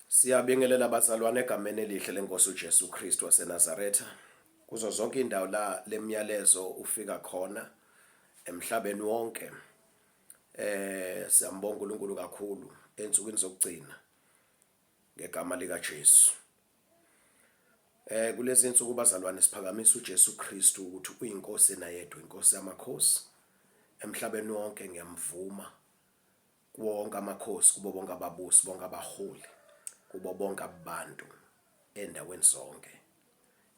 Siyabingelela bazalwane egameni elihle lenkosi uJesu Kristu waseNazaretha kuzo zonke indawo la lemyalezo ufika khona emhlabeni wonke. Siyambonga uNkulunkulu kakhulu ensukwini zokugcina ngegama lika Jesu. Kulezi insuku bazalwane siphakamisa uJesu Kristu ukuthi uyinkosi enayedwa inkosi yamakhosi emhlabeni wonke ngiyamvuma Kuwo wonke amakhosi, kubo bonke ababusi, bonke abaholi, kubo bonke abantu, endaweni zonke,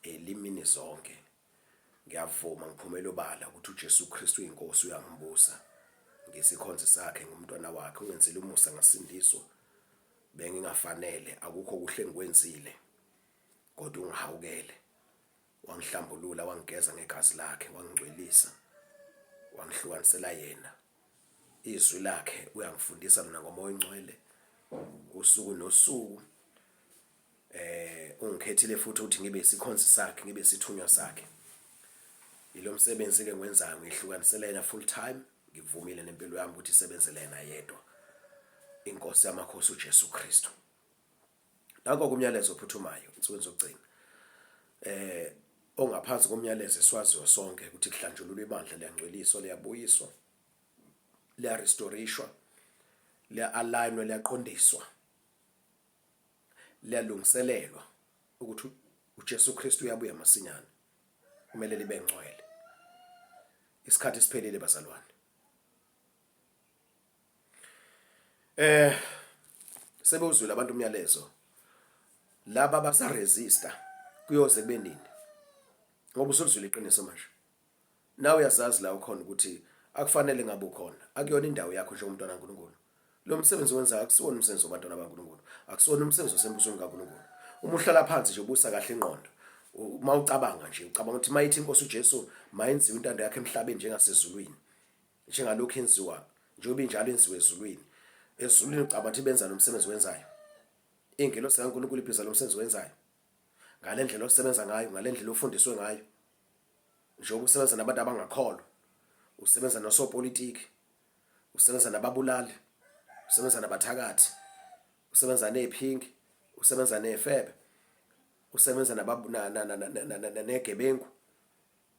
elimini zonke, ngiyavuma ngiphumela obala ukuthi uJesu Kristu uyiNkosi uyangibusa. Ngisikhonzi sakhe, ngumntwana wakhe, ungenzile umusa ngasindiswa. Bengingafanele, akukho okuhle engikwenzile, kodwa ungihawukele, wangihlambulula, wangigeza ngegazi lakhe, wangingcwelisa, wangihlukanisela yena. Izwi lakhe uyangifundisa mina ngomoya oyingcwele usuku nosuku. Ungikhethile futhi ukuthi ngibe isikhonzi sakhe, ngibe isithunywa sakhe. Yilo msebenzi ke ngiwenzayo, ngihlukanisela yena full time, ngivumile nempilo yami ukuthi isebenzele yena yedwa. Inkosi yamakhosi uJesu Kristu. Nanko kumyalezo ophuthumayo insukwini zokugcina. Ongaphansi komyalezo esiwaziyo sonke ukuthi kuhlanjululwa ibandla liyangcweliswa liyabuyiswa liyarestore-ishwa liya-alignwa liyaqondiswa liyalungiselelwa ukuthi uJesu Kristu uyabuya masinyane kumele libe ngcwele isikhathi siphelile bazalwane. Sebewuzwile abantu umyalezo laba basaresista kuyoze kube nini ngoba usulizwile iqiniso manje nawe uyazazi la ukhona ukuthi akufanele ngabe ukhona akuyona indawo yakho njengomntwana kaNkulunkulu lo msebenzi owenzayo akusiwona umsebenzi wabantwana baNkulunkulu akusiwona umsebenzi osembusweni kaNkulunkulu uma uhlala phansi nje ubusa kahle ingqondo uma ucabanga nje ucabanga ukuthi mayithi inkosi uJesu mayenziwe intando yakhe emhlabeni njengasezulwini njengalokhu yenziwa njengoba injalo yenziwa ezulwini. Ezulwini ucabanga ukuthi benza lo msebenzi wenzayo? Ingelosi kaNkulunkulu ibhiza lo msebenzi wenzayo ngale ndlela osebenza ngayo, ngale ndlela ofundiswe ngayo, njengoba usebenza nabantu abangakholwa, usebenza nosopolitiki, usebenza nababulali, usebenza nabathakathi, usebenza neziphingi, usebenza nezifebe, usebenza negebengu,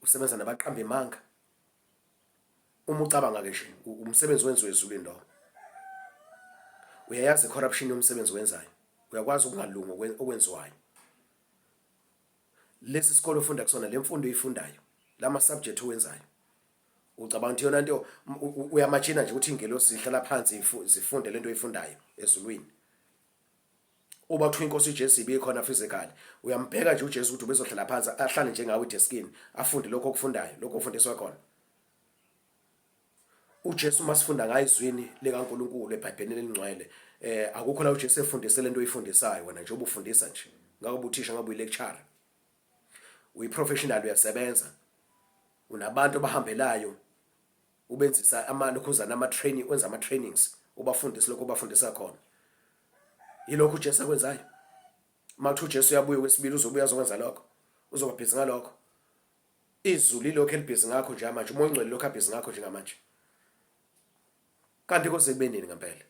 usebenza nabaqamba imanga. Uma ucabanga ke nje umsebenzi wenziwe ezulwini lo. Uyayazi corruption yomsebenzi wenzayo. Uyakwazi ukungalungi okwenziwayo. Lesi sikole ofunda kusona le mfundo oyifundayo, lama subject owenzayo. Ucabanga ukuthi yona nto uyamachina nje ukuthi ingelosi zihlala phansi zifunde lento oyifundayo ezulwini. Uba kuthiwa inkosi uJesu ibikhona physically, uyambheka nje uJesu ukuthi ubezohlala phansi ahlale njengawe edeskini afunde lokho okufundayo, lokho ofundiswa khona. UJesu uma sifunda ngayo izwini likaNkulunkulu eBhayibhelini elingcwele, akukho la uJesu efundise lento oyifundisayo wena njengoba ufundisa nje. Ngabe ubuthisha, ngabe uyilecturer. Uyiprofessional uyasebenza. Unabantu abahambelayo ubenzisa amalokhuzana ama training, wenza ama trainings, ubafundise lokho obafundisa khona. Yilokho uJesu akwenzayo. Uma kuthiwa uJesu uyabuya kwesibili uzobuya azokwenza lokho. Uzoba busy ngalokho. Izulu ilokho elibhizi ngakho njengamanje, uMoya oNgcwele lokho abhizi ngakho njengamanje. Kanti koze kube nini ngempela?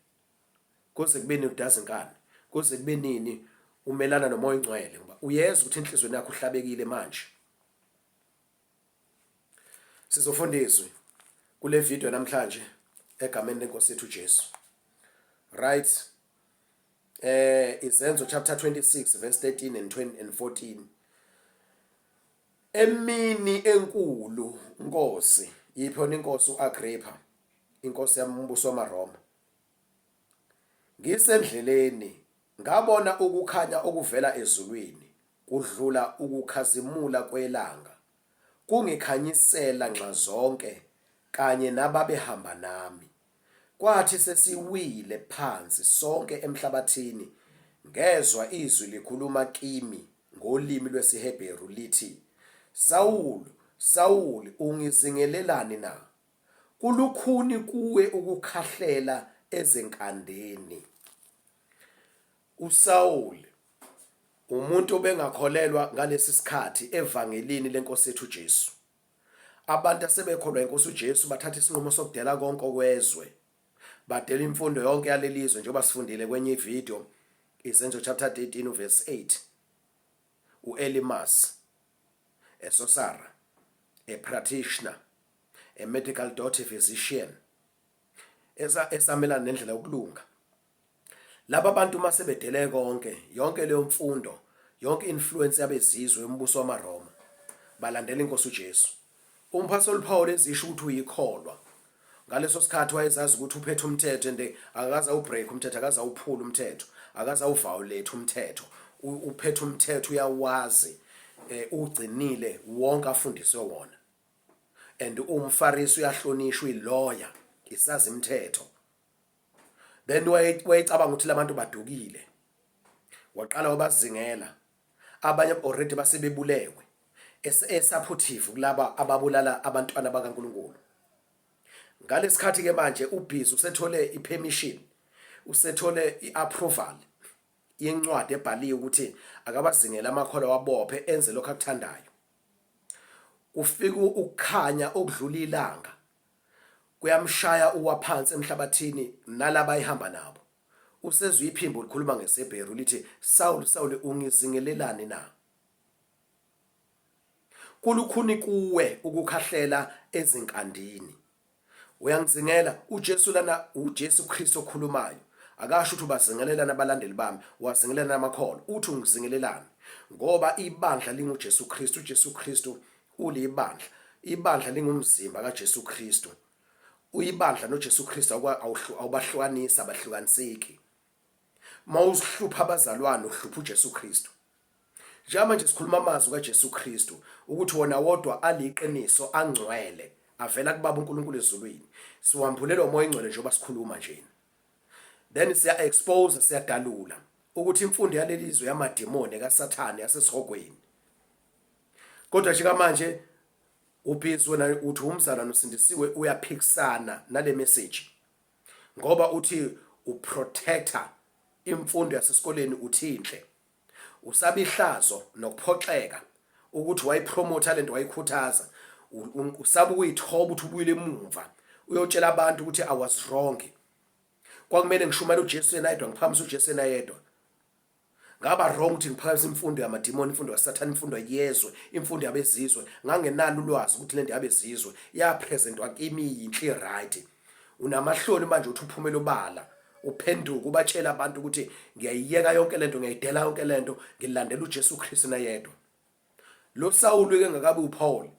Koze kube nini udaza inkani? Koze kube nini umelana noMoya oNgcwele ngoba uyezwa ukuthi enhliziyweni yakho uhlabekile manje. Sizofunda izwi kule video namhlanje egameni lenkosi yethu uJesu. Right. Izenzo chapter 26 verse 13 and 20 and 14. Emini enkulu nkosi, yiphi yona inkosi uAgrippa, inkosi yombuso wamaRoma. Ngisendleleni ngabona ukukhanya okuvela ezulwini kudlula ukukhazimula kwelanga, kungikhanyisela nxazonke kanye nababehamba nami. Kwathi sesiwile phansi sonke emhlabathini, ngezwa izwi likhuluma kimi ngolimi lwesiHebheru, lithi, Sawulu, Sawuli, ungizingelelani na? Kulukhuni kuwe ukukhahlela ezinkandeni. USawuli, umuntu obengakholelwa ngalesi sikhathi evangelini leNkosi yethu uJesu. Abantu asebekholwa iNkosi uJesu bathatha isinqumo sokudela konke okwezwe. Badela imfundo yonke yalelizwe njengoba sifundile kwenye ivideo. Izenzo chapter 13 verse 8. UElimas, a sorcerer, a practitioner, a medical doctor, physician, esa esamelana nendlela yokulunga. Laba bantu uma sebedele konke, yonke leyo mfundo, yonke influence yabezizwe yombuso wamaRoma, balandela inkosi uJesu. Umphostoli Paul ezisho ukuthi uyikholwa. Ngaleso sikhathi wayezazi ukuthi uphethe umthetho and akakaze awubreak umthetho, akaze awuphula umthetho, akaze awuviolate umthetho. Uphethe umthetho uyawazi, eh, ugcinile wonke afundiswe wona. And umFarisi uyahlonishwa ilawyer, isazi imithetho. Then wayecabanga ukuthi labantu badukile. Waqala wabazingela. Abanye already basebebulewe. Esupportive kulaba ababulala abantwana bakaNkuluNkulu. Ngalesikhathi ke manje ubhizi usethole ipermission, usethole iapproval yencwadi ebhaliwe ukuthi akabazingele amakholwa wabophe enze lokho akuthandayo. Kufika ukukhanya okudlula ilanga kuyamshaya uwa phansi emhlabathini nalaba ayihamba nabo. Usezwa iphimbo likhuluma ngesiHebheru lithi, Sawulu, Sawulu, ungizingelelani na? Kulukhuni kuwe ukukhahlela ezinkandini. Uyangizingela uJesu lana uJesu Kristu okhulumayo. Akasho ukuthi ubazingelelana abalandeli bami, wazingelelana amakholwa. Uthi ungizingelelani? Ngoba ibandla linguJesu Kristu, uJesu Kristu ulibandla. Ibandla lingumzimba kaJesu Kristu. Uyibandla noJesu Kristu awubahlukanisi, abahlukaniseki. Mawuzihlupha abazalwane uhlupha uJesu Kristu. Njengamanje sikhuluma amazwi kaJesu Kristu ukuthi wona wodwa aliqiniso angcwele avela kubaba uNkulunkulu ezulwini. Siwambulelwa uMoya oNgcwele njengoba sikhuluma njena. Then siya expose siyadalula ukuthi imfundo yalelizwe yamademoni kaSathane yasesihogweni. Kodwa njengamanje ubhizi wena uthi umzalwane usindisiwe uyaphikisana nale message ngoba uthi uprotector imfundo yasesikoleni uthi inhle. Usaba ihlazo nokuphoxeka ukuthi wayipromotha lento wayikhuthaza. Usaba ukuyithoba ukuthi ubuyele emumva uyotshela abantu ukuthi I was wrong. Kwakumele ngishumayele uJesu yena yedwa ngiphakamise uJesu yena yedwa. Ngaba wrong ukuthi ngiphakamise imfundo yamadimoni, imfundo kaSathane, imfundo yezwe, imfundo yabezizwe. Ngangenalo ulwazi ukuthi lento yabezizwe yapresentwa kimi yinhle right. Unamahloni manje uthi uphumele obala uphenduke ubatshela abantu ukuthi ngiyayiyeka yonke lento ngiyayidela yonke lento ngilandela uJesu Kristu nayedwa. Lo Sawulu ke ngakabi uPaul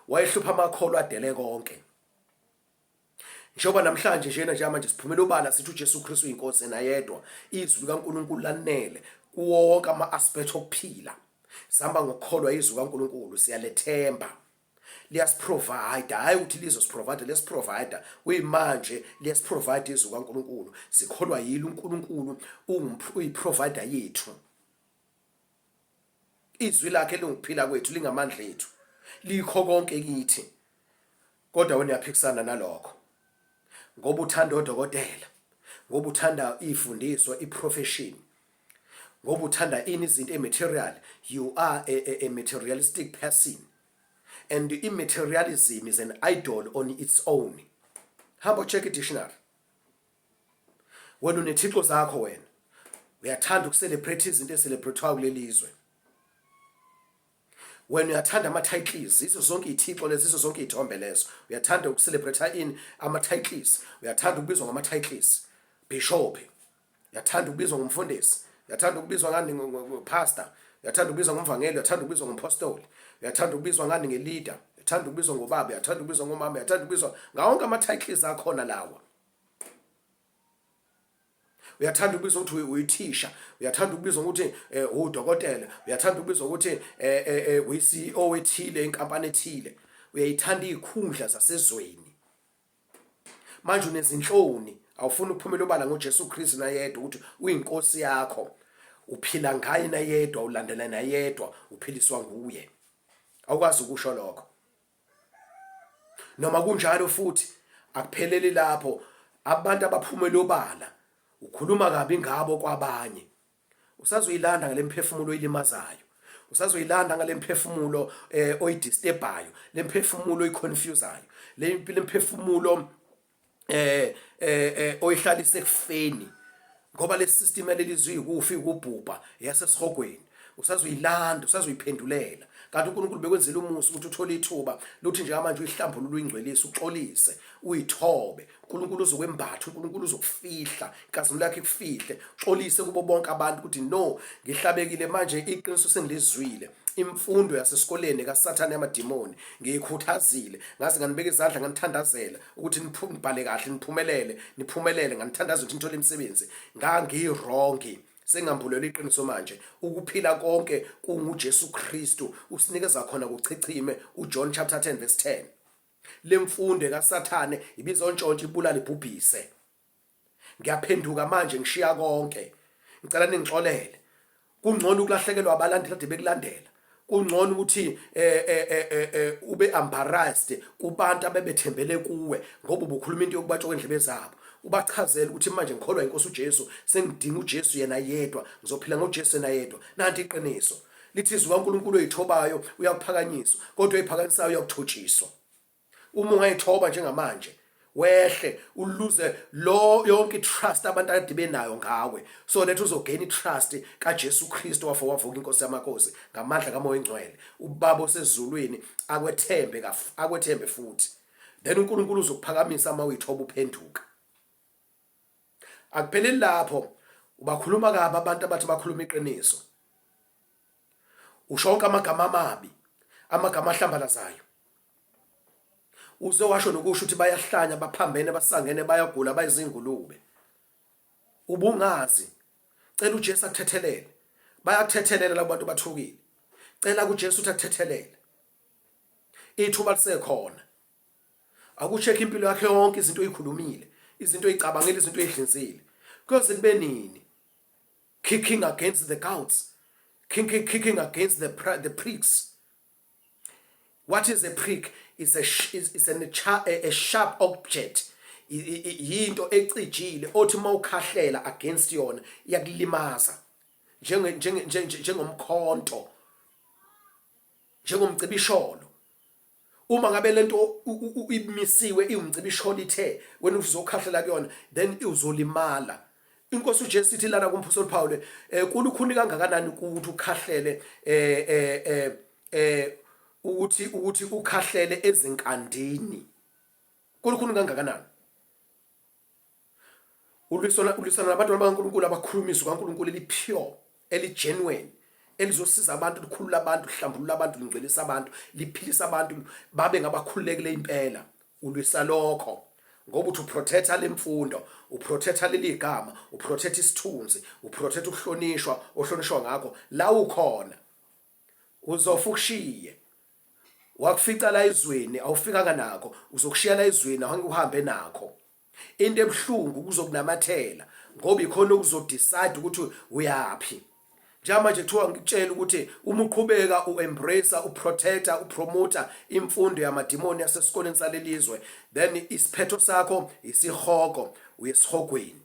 wayehlupha amakholwa adele konke. Njengoba namhlanje njena njengamanje siphumela obala sithi uJesu Kristu uyinkosi nayedwa. Izwi likaNkulunkulu lanele kuwo wonke ama-aspect okuphila. Sihamba ngokukholwa izwi kaNkulunkulu siyalethemba. Liyasiprovide, hhayi ukuthi lizosiprovide, liyasiprovide. Kuyimanje liyasiprovide izwi kaNkulunkulu. Sikholwa yilo uNkulunkulu uyiprovider yethu. Izwi lakhe lingukuphila kwethu, lingamandla ethu. Likho konke kithi. Kodwa wena uyaphikisana nalokho. Ngoba uthanda odokotela, ngoba uthanda ifundiso, iprofession. Ngoba uthanda ini izinto ematerial, you are a materialistic person. And immaterialism is an idol on its own. Hamba check i-dictionary. Wena unethixo zakho wena. Uyathanda ukucelebrate izinto ezicelebrate-wayo kuleli zwe. Wena uyathanda ama-titles, yizo zonke iy'thixo lezo, yizo zonke iy'thombe lezo. Uyathanda ukucelebrate ini ama-titles, uyathanda ukubizwa ngama-titles. Bishop, uyathanda ukubizwa ngumfundisi, uyathanda ukubizwa ngani ngopastor, uyathanda ukubizwa ngumvangeli, uyathanda ukubizwa ngompostoli, uyathanda ukubizwa ngani ngeleader, uyathanda ukubizwa ngobaba, uyathanda ukubizwa ngomama, uyathanda ukubizwa ngawo wonke ama-titles akhona lawa. Uyathanda ukubizwa ukuthi uyithisha, uyathanda ukubizwa ukuthi udokotela, uyathanda ukubizwa ukuthi uyi-CEO ethile inkampani ethile. Uyayithanda izikhundla zasezweni. Manje unezinhloni, awufuni ukuphumela obala ngoJesu Kristu nayedwa ukuthi uyinkosi yakho. Uphila ngaye nayedwa, ulandela nayedwa, uphiliswa nguye. Awukwazi ukusho lokho. Noma kunjalo futhi akupheleli lapho abantu abaphumela obala ukhuluma kabi ngabo kwabanye. Usazoyilanda ngale mphefumulo oyilimazayo. Usazoyilanda ngale mphefumulo eh oyidisturbayo, le mphefumulo oyiconfusayo, le mphefumulo eh eh, eh oyihlalisa ekufeni. Ngoba le system yalelizwe iyikufa, iyikubhubha, eyasesihogweni. Usazoyilanda, usazoyiphendulela. Kanti uNkulunkulu bekwenzela umusa ukuthi uthole ithuba lokuthi njengamanje uyihlambulule, uyingcwelise, uxolise, uyithobe. uNkulunkulu uzokwembatha, uNkulunkulu uzokufihla, inkazimulo yakhe ikufihle. Uxolise kubo bonke abantu ukuthi no, ngihlabekile manje, iqiniso sengilizwile. Imfundo yasesikoleni kaSathane yamadimoni ngiyikhuthazile, ngaze nganibeka izandla nganithandazela ukuthi nibhale kahle, niphumelele, niphumelele, nganithandaza ukuthi nithole imisebenzi. Ngangiwrongi. Sengambulelwe iqiniso manje. Ukuphila konke kunguJesu Kristu. Usinikeza khona kuchichime uJohn chapter 10 verse 10. Lemfundo kaSathane ibizontshontsha ibulale ibhubhise. Ngiyaphenduka manje ngishiya konke. Ngicela ningixolele. Kungcono ukulahlekelwa abalandeli ade bekulandela. Kungcono ukuthi eh, eh, eh, eh, eh ube embarrassed kubantu abebethembele kuwe ngoba ubukhuluma into yokubatshoka endlebe zabo. Ubachazele ukuthi manje ngikholwa inkosi uJesu, sengidinga uJesu yena yedwa, ngizophila ngoJesu yena yedwa. Nanti iqiniso. Lithi izwi kaNkulunkulu oyithobayo uyakuphakanyiswa, kodwa oyiphakanisayo uyakuthotshiswa. Uma ungayithoba njengamanje wehle uluze lo yonke itrust abantu akade benayo ngawe so that uzogain itrust kaJesu Kristu wafa wavuka inkosi yamakhosi ngamandla kaMoya oNgcwele ubaba osezulwini akwethembe akwethembe futhi then uNkulunkulu uzokuphakamisa uma uyithoba uphenduka. Akupheleli lapho, ubakhuluma kabi abantu abathi bakhuluma iqiniso. Usho onke amagama amabi, amagama ahlambalazayo. Uze washo nokusho ukuthi bayahlanya, baphambene, basangene, bayagula, bayizingulube. Ubungazi. Cela uJesu akuthethelele. Bayakuthethelela labo bantu bathukile. Cela kuJesu ukuthi akuthethelele. Ithuba lisekhona. Akucheck impilo yakhe yonke, izinto oyikhulumile, izinto oyicabangile, izinto oyidlinzile. Kuyoze kube nini? Kicking against the gods. Kicking against the pricks. What is a prick? It's a is an, a sharp object. Yinto ecijile othi mawukhahlela against yona iyakulimaza. Njenge njenge njengomkhonto. Njengomcibisholo. Uma ngabe lento imisiwe iwumcibisholo ithe wena uzokhahlela kuyona then uzolimala. Inkosi uJesu ithi lana kumphostoli Paul eh kulukhuni kangakanani ukuthi ukhahlele eh eh eh, eh ukuthi ukhahlele ezinkandini. Kulukhuni kangakanani? Ulwisana nabantwana bakaNkulunkulu abakhuluma izwi kaNkulunkulu eli-pure, eli-genuine, elizosiza abantu, likhulula abantu, lihlambulula abantu, lingcwelisa abantu, liphilisa abantu babe ngabakhululekile impela. Ulwisa lokho ngoba uthi uprotecta lemfundo, uprotecta leli gama, uprotecta isithunzi, uprotecta ukuhlonishwa ohlonishwa ngakho la ukhona. Uzofa ukushiye. Wakufica la ezweni awufikanga nakho, uzokushiya la ezweni awuhange uhambe nakho. Into ebuhlungu kuzokunamathela ngoba ikhona okuzodecide ukuthi uyaphi. Njengamanje kuthiwa ngikutshela ukuthi uma uqhubeka u-embrace, uprotecta, upromota imfundo yamadimoni yasesikoleni salelizwe, then isiphetho sakho isihogo, uyesihogweni.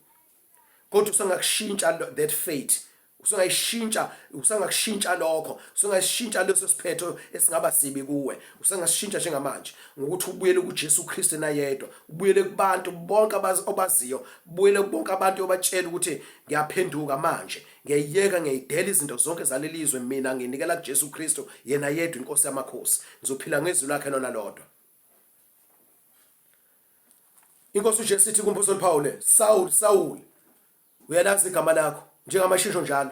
Kodwa usengakushintsha that fate, usengayishintsha, usengakushintsha lokho, usengayishintsha leso siphetho esingaba sibi kuwe, usengasishintsha njengamanje ngokuthi ubuyele kuJesu Kristu enayedwa, ubuyele kubantu bonke obaziyo, ubuyele kubonke abantu obatshela ukuthi ngiyaphenduka manje, ngiyayiyeka, ngiyayidela izinto zonke zalelizwe, mina nginikela kuJesu Kristu yena yedwa inkosi yamakhosi, ngizophila ngezwi lakhe lona lodwa. Inkosi uJesu ithi kumphostoli Paul, Saul, Saul, uyalazi igama lakho njengamanje isho njalo.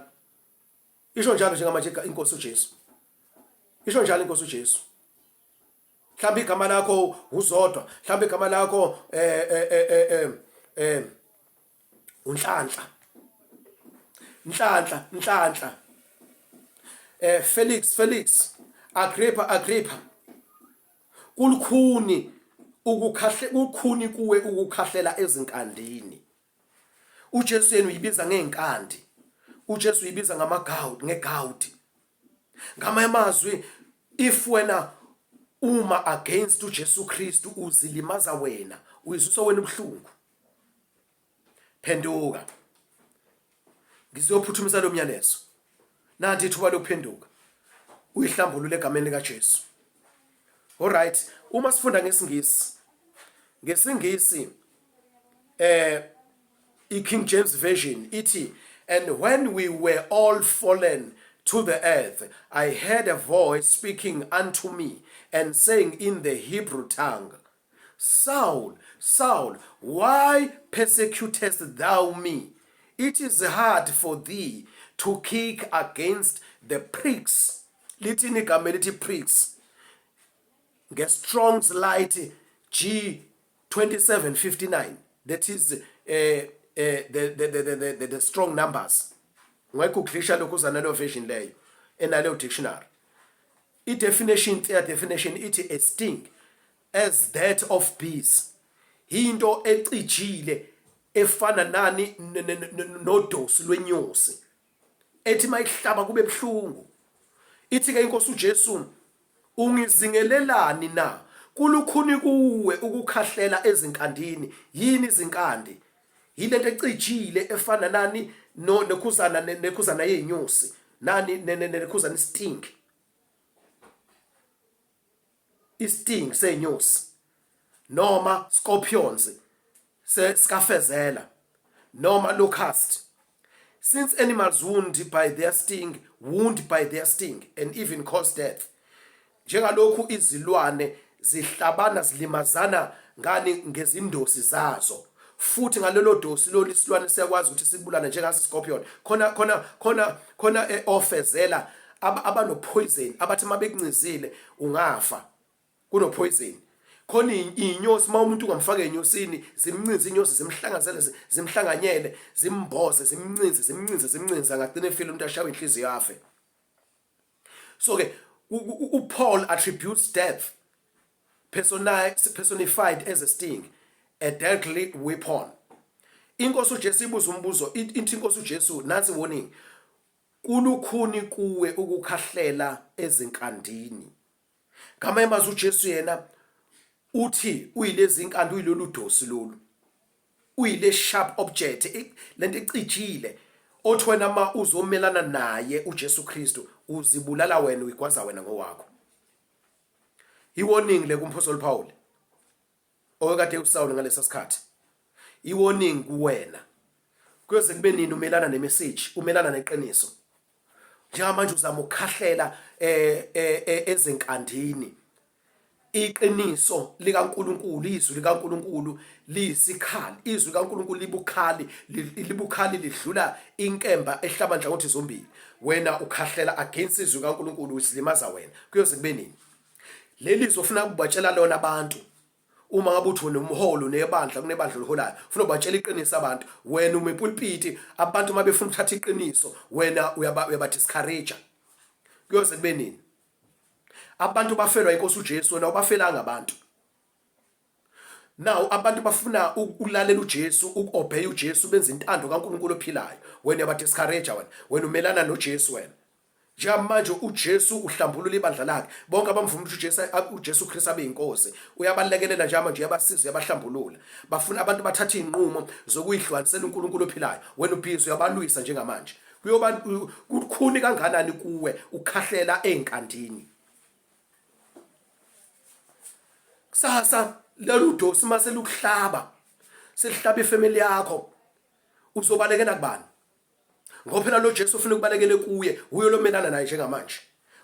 Isho njalo njengamanje inkosi uJesu. Isho njalo inkosi uJesu. Mhlawumbe igama lakho uZodwa, mhlawumbe igama lakho eh eh eh eh eh uNhlanhla. Nhlanhla, Nhlanhla. Eh Felix, Felix, Agrippa, Agrippa. Kulukhuni ukukhahle kukhuni kuwe ukukhahlela ezinkandini. uJesu yena uyibiza ngey'nkandi. uJesu uyibiza ngamagawudi, ngegawudi. Ngamanye amazwi, if wena uma against uJesu Kristu uzilimaza wena, uyizwisa wena ubuhlungu. Phenduka. Ngizophuthumisa lo myalezo. Nanti ithuba lokuphenduka. Uyihlambulule egameni likaJesu. Alright, uma sifunda ngesiNgisi. NgesiNgisi eh I-King James Version ithi, And when we were all fallen to the earth, I heard a voice speaking unto me and saying in the Hebrew tongue, Saul, Saul, why persecutest thou me? It is hard for thee to kick against the pricks. Lithini igama elithi pricks? Nge-Strong's Light G 2759 that is the strong numbers. Ungayiguglisha lokhu uza naleyo version leyo enaleyo dictionary. I-definition, their definition ithi a sting as that of bees, into ecijile efana nani nodosi lwenyosi ethi mayihlaba kube buhlungu. Ithi ke inkosi uJesu, ungizingelelani na? Kulukhuni kuwe ukukhahlela ezinkandini. Yini izinkandi? Yilento ecijile efana nani no nekhuzana nekhuzana yezinyosi nani nekhuzana isting, isting senyosi noma scorpions sikafezela noma locust. Since animals wound by their sting, wound by their sting and even cause death, njengalokhu izilwane zihlabana zilimazana ngani ngezindosi zazo, futhi ngalelo dosi lolu isilwane siyakwazi ukuthi sibulale njengasi scorpion khona khona khona khona ofezela abano poison abathi mabekuncizile ungafa. Kuno poison khona inyosi, uma umuntu ungamfaka enyosini zimncinze inyosi, zimhlangazele, zimhlanganyele, zimboze, zimncinze, zimncinze, zimncinze, angagcina efile umuntu, ashawe inhliziyo afe. So ke uPaul attributes death personified as a sting, a deadly weapon. Inkosi uJesu ibuza umbuzo, ithi inkosi uJesu, nansi warning, kulukhuni kuwe ukukhahlela ezinkandini. Ngamanye amazwi uJesu yena uthi uyilezi inkandi, uyilolu dosi lolu, uyile sharp object, lento ecijile othi wena ma uzomelana naye uJesu Kristu uzibulala wena, uyigwaza wena ngowakho. I-warning le kumphostoli Paul owekade uSawuli ngalesa sikhathi, i-warning kuwena. Kuyoze kube nini umelana nemessage, umelana neqiniso? Njengamanje uzama ukukhahlela ezinkandini. Iqiniso likaNkuluNkulu, izwi likaNkuluNkulu liyisikhali. Izwi likaNkuluNkulu libukhali, libukhali lidlula inkemba ehlaba nhlangothi zombili. Wena ukhahlela against izwi likaNkuluNkulu, uzilimaza wena. Kuyoze kube nini? Leli zwi ofuna ukubatshela lona abantu, uma ngabe uthi unomholo nebandla, kunebandla oliholayo, ufuna ubatshela iqiniso abantu, wena uma epulpiti abantu uma befuna ukuthatha iqiniso wena uyaba discourage. Kuyoze kube nini? Abantu bafelwa inkosi uJesu, wena ubafelanga abantu. Now abantu bafuna ukulalela uJesu, ukuobey uJesu, benza intando kaNkuluNkulu ophilayo, wena uyaba discourage wena. Wena umelana noJesu wena. Njengamanje uJesu uhlambulula ibandla lakhe. Bonke abamvuma ukuthi uJesu Kristu abe yinkosi, uyabalekelela njengamanje, uyabasiza, uyabahlambulula. Bafuna abantu bathathe izinqumo zokuyihlukanisela uNkulunkulu ophilayo. Wena ubhizi uyabalwisa njengamanje. Kuyoba kukhuni kanganani kuwe ukhahlela ezinkandini? Kusasa lolu dosi mase lukuhlaba, selihlaba ifamily yakho, uzobalekela kubani? Ngoba phela lo Jesu ufuna ukubalekele kuye, uyo lomelana naye njengamanje.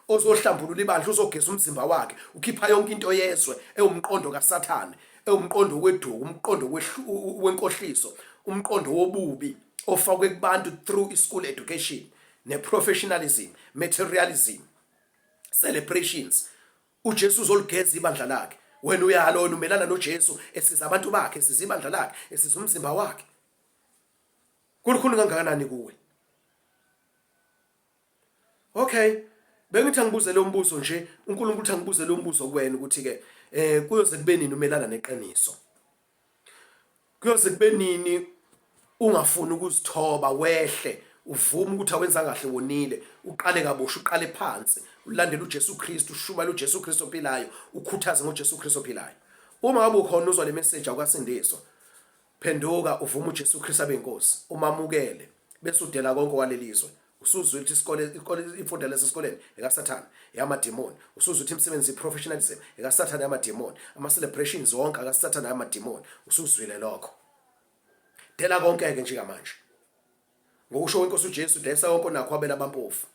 Ozohlambulula ibandla, uzogeza umzimba wakhe, ukhipha yonke into yezwe ewumqondo kaSathane, ewumqondo weduku, umqondo wenkohliso, umqondo wobubi ofakwe kubantu through school education ne-professionalism, materialism, celebrations. uJesu uzoligeza ibandla lakhe. Wena uyalo, wena umelana noJesu esiza abantu bakhe, esiza ibandla lakhe, esiza umzimba wakhe. Kulukhuni kangakanani kuwe? Okay, bengithi angibuze lo mbuzo nje, uNkulunkulu uthi angibuze lo mbuzo kuwena ukuthi ke kuyoze kube nini umelana neqiniso? Kuyoze kube nini ungafuni ukuzithoba, wehle, uvume ukuthi awenza kahle, wonile, uqale kabusha, uqale phansi, ulandele uJesu Kristu, ushumayele uJesu Kristu ophilayo, ukhuthaze ngoJesu Kristu ophilayo? Uma ngabe ukhona uzwa le message awukasindiswa, phenduka, uvume uJesu Kristu abe inkosi, umamukele, bese udela konke walelizwe. Usuzwe ukuthi isikole isikole imfundo lesikoleni ekaSathane, yamademoni. Usuzwe ukuthi imisebenzi, professionalism ekaSathane, yamademoni. Ama celebrations wonke akaSathane, yamademoni. Usuzwile lokho. Dela konke-ke njengamanje. Ngokusho kwenkosi uJesu, dayisa konke onakho wabela abampofu,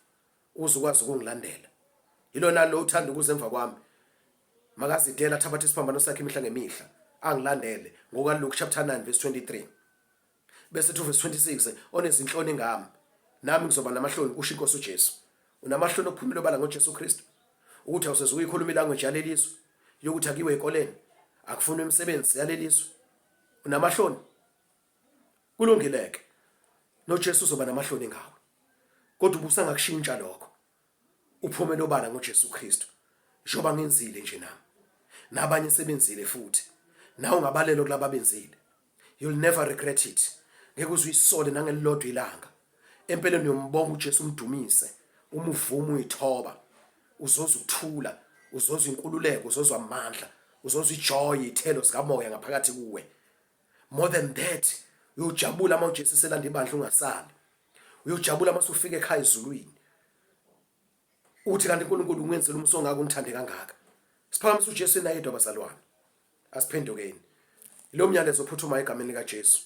uze ukwazi ukungilandela. Yilona lo uthanda ukuza emva kwami, makazidela athabathe isiphambano sakhe imihla ngemihla, angilandele. NgokaLuke chapter 9 verse 23. Bese ethi verse 26, onezinhloni ngami, nami ngizoba namahloni, kusho inkosi uJesu. Unamahloni okuphumela obala ngoJesu Kristu, ukuthi awuseze ukuyikhuluma ilanguage yalelizwe, yokuthi akuyiwe ekoleni, akufunwa imisebenzi yalelizwe. Unamahloni? Kulungile-ke, noJesu uzoba namahloni ngawe. Kodwa ubusangakushintsha lokho, uphumele obala ngoJesu Kristu, njengoba ngenzile nje nami. Nabanye sebenzile futhi. Nawe ungabalelwa kulaba abenzile. You'll never regret it. Ngeke uze uyisole nangelilodwa ilanga. Empeleni uyombonga uJesu umdumise, uma uvuma uyithoba. Uzozwa ukuthula, uzozwa inkululeko, uzozwa amandla, uzozwa ijoy, ithelo zikamoya ngaphakathi kuwe. More than that, uyojabula uma uJesu eselanda ibandla ungasali. Uyojabula uma usufika ekhaya ezulwini. Uthi kanti uNkulunkulu ungenzela umusa ongaka ungithande kangaka. Siphakamisa uJesu yena yedwa bazalwane. Asiphendukeni. Lo myalezo ophuthumayo egameni likaJesu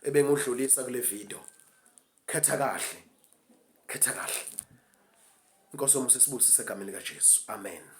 ebengudlulisa kule video. Khetha kahle. Khetha kahle. Inkosi yomusa isibusise egameni likaJesu. Amen.